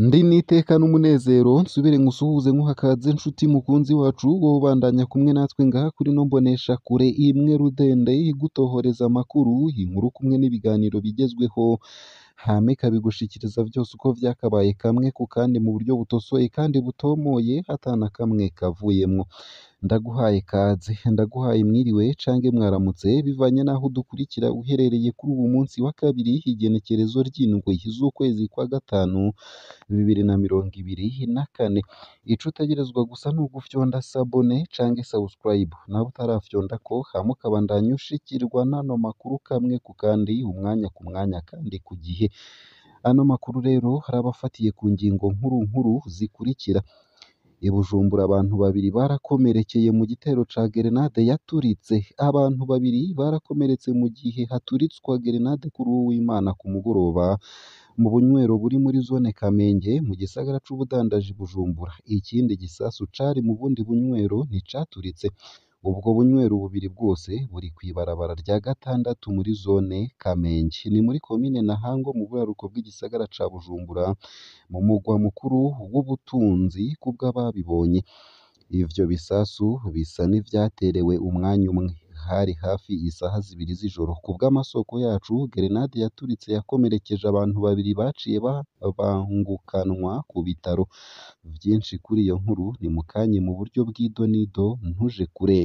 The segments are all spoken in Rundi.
Ndi n'iteka n'umunezero nsubire nkusuhuze nkuhakaze nshuti mukunzi wacu wowe ubandanya kumwe natwe ngaha kuri ino mboneshakure imwe rudende igutohoreza amakuru, inkuru kumwe n'ibiganiro bigezweho, hama ikabigushikiriza vyose uko vyakabaye kamwe ku kandi mu buryo butosoye kandi butomoye ata na kamwe kavuyemwo. Ndaguhaye kaze, ndaguhaye mwiriwe cange mwaramutse bivanye n'aho udukurikira uherereye kuri uwu munsi wa kabiri igenekerezo ry'indwi z'ukwezi kwa gatanu 2024. Ico utegerezwa gusa ni ugufyonda sabone canke subscribe, nawe utarafyondako hama ukabandanya ushikirwa n'ano makuru kamwe ku kandi, umwanya ku mwanya kandi ku gihe. Ano makuru rero haraba afatiye ku ngingo nkuru nkuru zikurikira: I Bujumbura abantu babiri barakomerekeye mu gitero ca gerenade yaturitse. Abantu babiri barakomeretse mu gihe haturitswa gerenade kuri uwu w'Imana ku mugoroba mu bunywero buri muri zone Kamenge mu gisagara c'ubudandaji Bujumbura. Ikindi gisasu cari mu bundi bunywero nticaturitse. Ubwo bunywero bubiri bwose buri kw'ibarabara rya gatandatu muri zone Kamenge. Ni muri komine Ntahangwa mu buraruko bw'igisagara ca Bujumbura, mu mugwa mukuru w'ubutunzi kubw'ababibonye. Ivyo bisasu bisa n'ivyaterewe umwanya umwe. Hari hafi isaha zibiri z'ijoro. Kubw'amasoko yacu, gerenade yaturitse yakomerekeje abantu babiri baciye babangukanwa ku bitaro. Vyinshi kuri iyo nkuru ni mukanye mu buryo bw'idonido ntuje kure.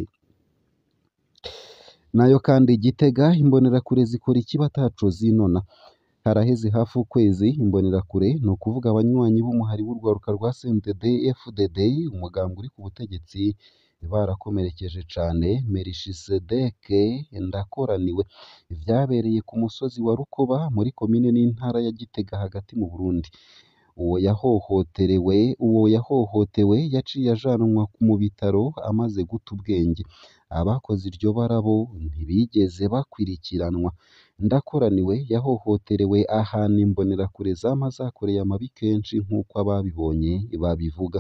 Nayo kandi i Gitega imbonerakure zikora ikibi ataco zinona. Haraheze hafi ukwezi imbonerakure, ni ukuvuga abanywanyi b'umuhari w'urwaruka rwa CNDD-FDD, umugambwe uri ku butegetsi, barakomerekeje cane Melishisedeke Ndakoraniwe. Vyabereye ku musozi wa Rukoba muri komine n'intara ya Gitega hagati mu Burundi. Uwo yahohotewe yaciye ajanwa mu bitaro amaze guta ubwenge. Abakoze iryo bara bo ntibigeze bakwirikiranwa. Ndakoraniwe yahohoterewe ahantu imbonerakure zama zakoreye amabi kenshi nk'uko ababibonye babivuga.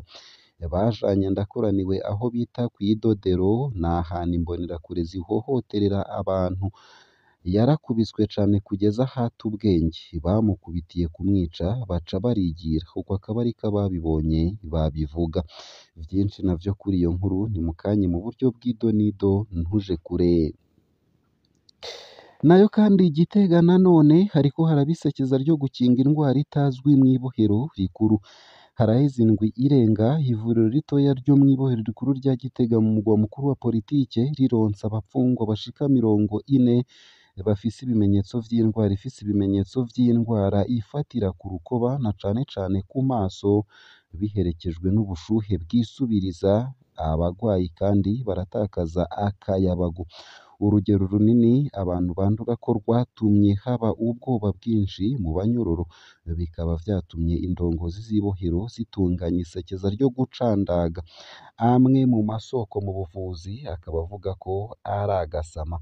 Bajanye Ndakoraniwe aho bita kw'idodero, ni ahantu imbonerakure zihohoterera abantu. Yarakubiswe cane kugeza aho ata ubwenge. Bamukubitiye kumwica baca barigira. Uko akaba ariko ababibonye babivuga. Vyinshi navyo kuri iyo nkuru ni mukanye mu buryo bw'idonido ntuje kure. Nayo kandi i Gitega nanone hariko haraba isekeza ryo gukinga indwara itazwi mw'ibohero rikuru. Haraheze indwi irenga ivuriro ritoya ryo mw'ibohero rikuru rya Gitega mu mugwa mukuru wa politike rironse abapfungwa bashika 40 bafise ibimenyetso vy'indwara ifise ibimenyetso vy'indwara ifatira ku rukoba na cane cane ku maso, biherekejwe n'ubushuhe bwisubiriza. Abagwayi kandi baratakaza akayabagu. Urugero runini abantu bandurako rwatumye haba ubwoba bwinshi mu banyororo, bikaba vyatumye indongozi z'ibohero zitunganya isekeza ryo gucandaga. Amwe mu masoko mu buvuzi akaba avuga ko ari agasama.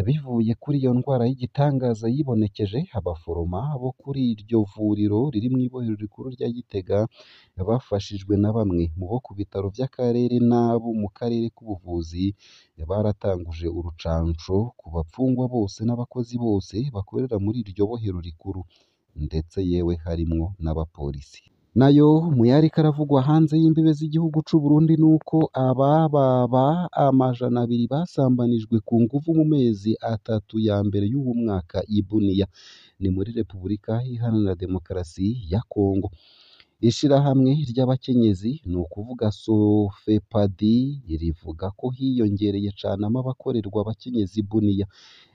Bivuye kuri iyo ndwara y'igitangaza yibonekeje, abaforoma bo kuri iryo vuriro riri mw'ibohero rikuru rya Gitega bafashijwe na bamwe mu bo ku bitaro vy'akarere n'abo mu karere k'ubuvuzi, baratanguje urucanco ku bapfungwa bose n'abakozi bose bakorera muri iryo bohero rikuru, ndetse yewe harimwo n'abapolisi. Nayo mu yariko aravugwa hanze y'imbibe z'igihugu c'Uburundi nuko abababa 200 basambanijwe ku nguvu mu mezi atatu ya mbere y'uwu mwaka i Bunia, ni muri Repubulika Iharanira Demokarasi ya Kongo. Ishirahamwe ry'abakenyezi, ni ukuvuga Sofepadi, rivuga ko hiyongereye cane amabi akorerwa abakenyezi i Bunia,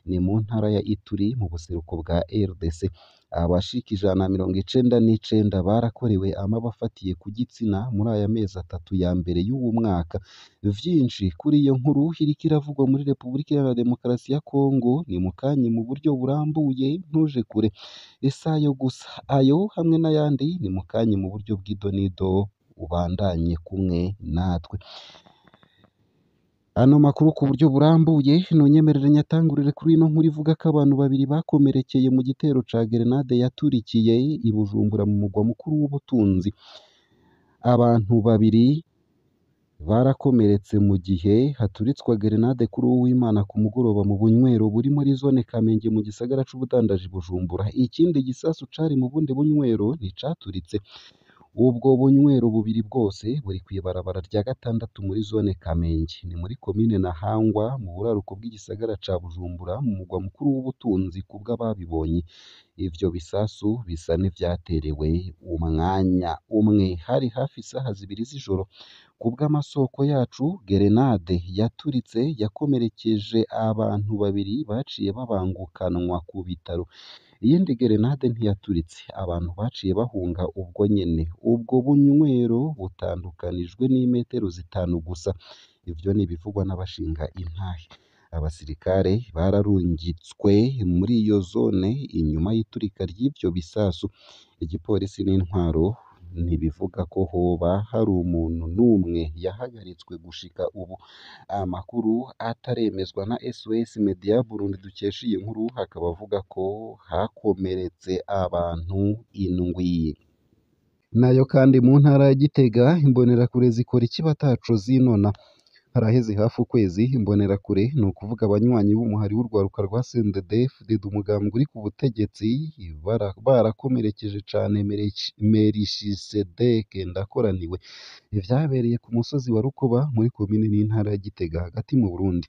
ni mu ntara ya Ituri mu buseruko bwa RDC. Abashika 199 barakorewe amabi afatiye ku gitsina muri aya mezi atatu ya mbere y'uwu mwaka. Vyinshi kuri iyo nkuru iriko iravugwa muri Repubulika Iharanira Demokarasi ya Kongo ni mukanye mu buryo burambuye ntuje kure. Isayo gusa ayo hamwe n'ayandi ni mukanye mu buryo bw'idonido ubandanye kumwe natwe. Ano makuru ku buryo burambuye nunyemerere nyatangurire kuri ino nkuru ivuga ko abantu babiri bakomerekeye mu gitero ca gerenade yaturikiye i Bujumbura mu mugwa mukuru w'ubutunzi. Abantu babiri Barakomeretse mu gihe haturitswa gerenade kuri Uwimana ku mugoroba mu bunywero buri muri zone Kamenge mu gisagara c'ubudandaji Bujumbura. Ikindi gisasu cari mu bundi bunywero nticaturitse. Ubwo bunywero bubiri bwose buri kw'ibarabara rya gatandatu muri zone Kamenge, ni muri komine Ntahangwa mu buraruko bw'igisagara ca Bujumbura mu mugwa mukuru w'ubutunzi kubw'ababibonye. Ivyo bisasu bisa n'ivyaterewe umwanya umwe, hari hafi isaha 2 z'ijoro. Kubw'amasoko yacu, gerenade yaturitse yakomerekeje abantu babiri baciye babangukanwa ku bitaro. Iyindi gerenade ntiyaturitse, abantu baciye bahunga ubwo nyene. Ubwo bunywero butandukanijwe n'imetero 5 gusa. Ivyo ni ibivugwa n'abashinga intahe. Abasirikare bararungitswe muri iyo zone inyuma y'iturika ry'ivyo bisasu. Igipolisi n'intwaro ntibivuga ko hoba hari umuntu n'umwe yahagaritswe gushika ubu. Amakuru ataremezwa na SOS Media Burundi dukesha iyi nkuru akaba avuga ko hakomeretse abantu 7. Nayo kandi mu ntara ya Gitega imbonerakure zikora ikibataco zinona. Haraheze hafi ukwezi imbonerakure, ni ukuvuga abanywanyi b'umuhari w'urwaruka rwa CNDD-FDD umugambwe uri ku butegetsi, barakomerekeje cane Merishisedeke Ndakoraniwe. Ivyabereye ku musozi wa Rukoba muri komine n'intara ya Gitega hagati mu Burundi.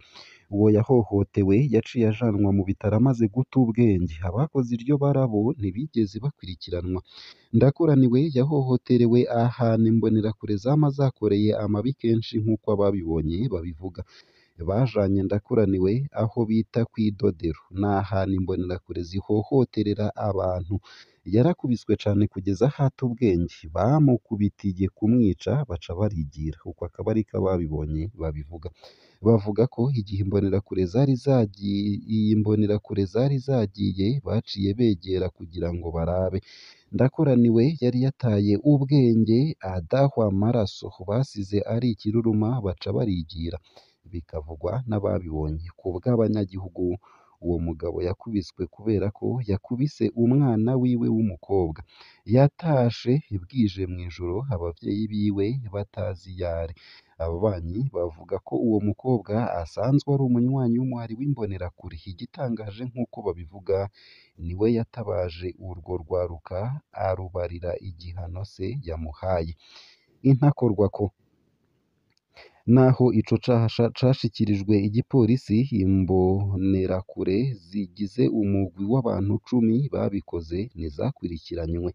Uwo yahohotewe yaciye ajanwa mu bitaro amaze guta ubwenge. Abakoze iryo bara bo ntibigeze bakurikiranwa. Ndakoraniwe yahohoterewe ahantu imbonerakure zama zakoreye amabi kenshi nk'uko ababibonye babivuga. Bajanye Ndakoraniwe aho bita kw'idodero, ni ahantu imbonerakure zihohoterera abantu. Yarakubiswe cane kugeza aho ata ubwenge, bamukubitiye kumwica baca barigira. Uko akaba ariko ababibonye babivuga. Bavuga ko igihe imbonerakure zari zagiye baciye begera kugira ngo barabe. Ndakoraniwe yari yataye ubwenge adahwa amaraso, basize ari ikiruruma baca barigira. Bikavugwa n'ababibonye. Kubw'abanyagihugu, uwo mugabo yakubiswe kubera ko yakubise umwana wiwe w'umukobwa. Yatashe bwije mw'ijoro abavyeyi biwe batazi iyo ari. Ababanyi bavuga ko uwo mukobwa asanzwe ari umunywanyi w'umuhari w'imbonerakure. Igitangaje nk'uko babivuga, niwe yatabaje urwo rwaruka arubarira igihano se yamuhaye. Intakorwako. Naho ico caha cashikirijwe igipolisi, imbonerakure zigize umugwi w'abantu 10 babikoze ntizakurikiranywe.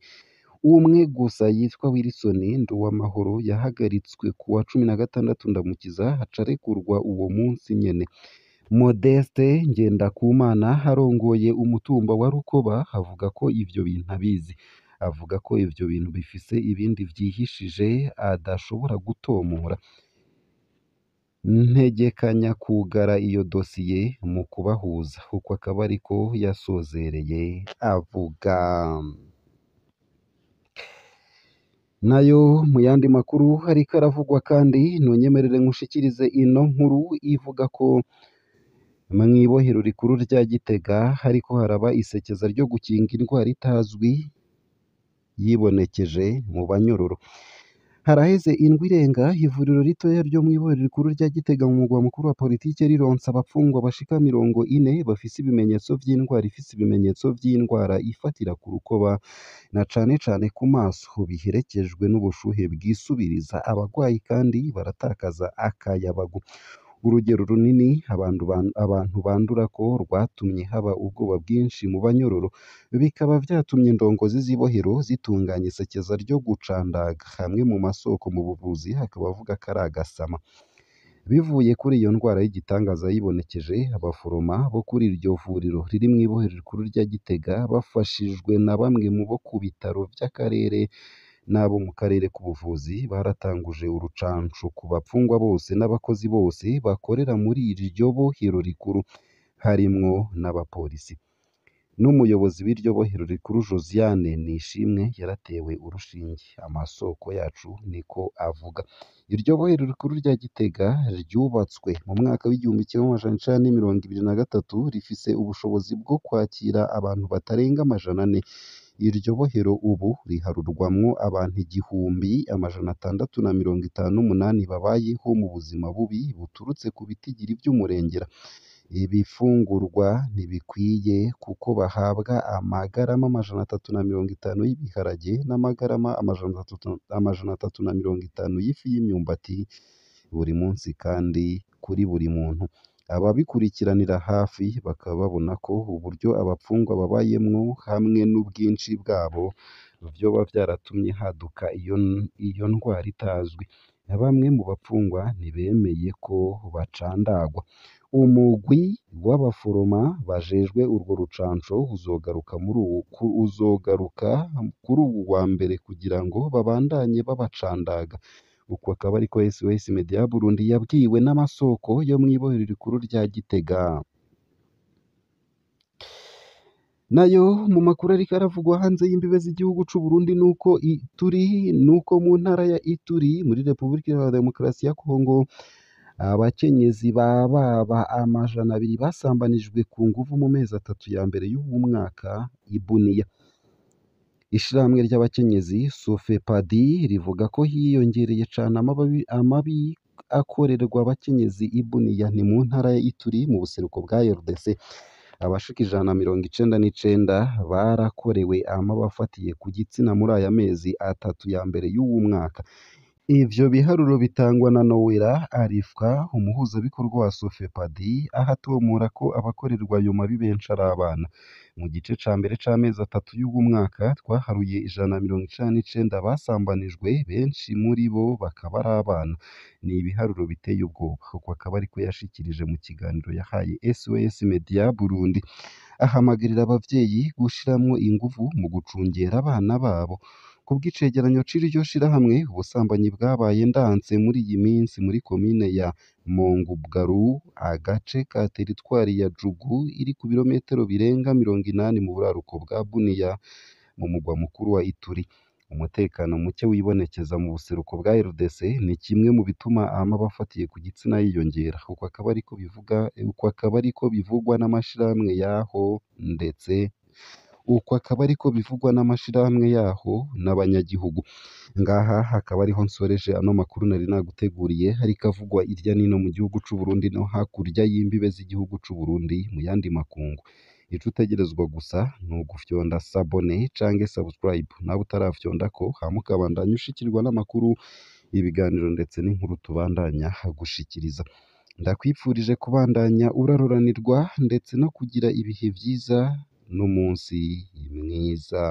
Umwe gusa yitwa Wilson Nduwamahoro yahagaritswe kuwa 16 Ndamukiza aca arekurwa uwo munsi nyene. Modeste Ngendakumana arongoye umutumba wa Rukoba avuga ko ivyo bintu abizi. Avuga ko ivyo bintu bifise ibindi vyihishije adashobora gutomora. Ntegekanya kugara iyo dosiye mu kubahuza. Uko akaba ariko yasozereye avuga. Nayo mu yandi makuru ariko aravugwa kandi, ntunyemerere nkushikirize ino nkuru ivuga ko mw'ibohero rikuru rya Gitega hariko haraba isekeza ryo gukinga indwara itazwi yibonekeje mu banyororo. Haraheze indwi irenga ivuriro ritoya ryo mw'ibohero rikuru rya Gitega mu mugwa mukuru wa politike rironse abapfungwa bashika 40 bafise ibimenyetso vy'indwara ifise ibimenyetso vy'indwara ifatira ku rukoba na cane cane ku maso, biherekejwe n'ubushuhe bwisubiriza. Abagwayi kandi baratakaza akayabagu. Urugero runini abantu bandurako rwatumye haba ubwoba bwinshi mu banyororo, bikaba vyatumye indongozi z'ibohero zitunganya isekeza ryo gucandaga. Hamwe mu masoko mu buvuzi hakaba avuga ko ari agasama. Bivuye kuri iyo ndwara y'igitangaza yibonekeje, abaforoma bo kuri iryo vuriro riri mw'ibohero rikuru rya Gitega bafashijwe na bamwe mu bo ku bitaro vy'akarere n'abo mu karere k'ubuvuzi baratanguje urucanco ku bapfungwa bose n'abakozi bose bakorera muri iryo bohero rikuru, harimwo n'abapolisi. N'umuyobozi w'iryo bohero rikuru Josiane Nishimwe yaratewe urushinge. Amasoko yacu niko avuga. Iryo bohero rikuru rya Gitega ryubatswe mu mwaka w'1923, rifise ubushobozi bwo kwakira abantu batarenga 400. Iryo bohero ubu riharurwamwo abantu 1658 babayeho mu buzima bubi buturutse ku bitigiri vy'umurengera. Ibifungurwa ntibikwiye kuko bahabwa amagarama 350 y'ibiharage n'amagarama 350 y'ifu y'imyumbati buri munsi kandi kuri buri muntu. Ababikurikiranira hafi bakaba babona ko uburyo abapfungwa babayemwo hamwe n'ubwinshi bwabo vyoba vyaratumye haduka iyo ndwara itazwi. Bamwe mu bapfungwa ntibemeye ko bacandagwa. Umugwi w'abaforoma bajejwe urwo rucanco uzogaruka kuri uwu wa mbere kugira ngo babandanye babacandaga. Uko akaba ariko SOS Media Burundi yabwiwe n'amasoko yo mw'ibohero rikuru rya Gitega. Nayo mu makuru ariko aravugwa hanze y'imbibe z'igihugu c'u Burundi nuko Ituri nuko mu ntara ya Ituri muri Republika Iharanira Demokarasi ya Kongo abakenyezi bababa 200 basambanijwe ku nguvu mu mezi atatu ya mbere y'uwu mwaka i Bunia. Ishirahamwe ry'abakenyezi Sofepadi rivuga ko hiyongereye cane amabi akorerwa abakenyezi i Bunia, ni mu ntara ya Ituri mu buseruko bwa RDC. Abashika 199 barakorewe amabi afatiye ku gitsina muri aya mezi atatu ya mbere y'uwu mwaka. Ivyo biharuro bitangwa na Noella Arifka, umuhuzabikorwa wa Sofepadi, aho atomora ko abakorerwa ayo mabi benshi ari abana. Mu gice ca mbere c'amezi atatu y'uwu mwaka twaharuye 199 basambanijwe, benshi muri bo bakaba ari abana. Ni ibiharuro biteye ubwoba. Uko akaba ariko yashikirije mu kiganiro yahaye SOS Media Burundi. Ahamagarira abavyeyi gushiramwo inguvu mu gucungera abana babo. Kubw'icegeranyo c'iryo shirahamwe, ubusambanyi bwabaye ndanse muri iyi minsi muri komine ya Mongubwaru, agace ka teritwari ya Jugu iri ku birometero birenga 80 mu buraruko bwa Bunia, mu mugwa mukuru wa Ituri. Umutekano muke wibonekeza mu buseruko bwa RDC ni kimwe mu bituma amabi afatiye ku gitsina yiyongera. Uko akaba ariko bivugwa n'amashirahamwe yaho ndetse uko akaba ariko bivugwa n'amashirahamwe yaho n'abanyagihugu. Ngaha hakaba ariho nsoreje ano makuru nari naguteguriye, ariko avugwa irya nino mu gihugu c'u Burundi no hakurya y'imbibe z'igihugu c'u Burundi mu yandi makungu. Ico utegerezwa gusa ni ugufyonda sabone canke subscribe nawe utarafyondako, hama ukabandanya ushikirwa n'amakuru, ibiganiro ndetse n'inkuru tubandanya gushikiriza. Ndakwipfurije kubandanya uraroranirwa ndetse no kugira ibihe vyiza n'umunsi mwiza.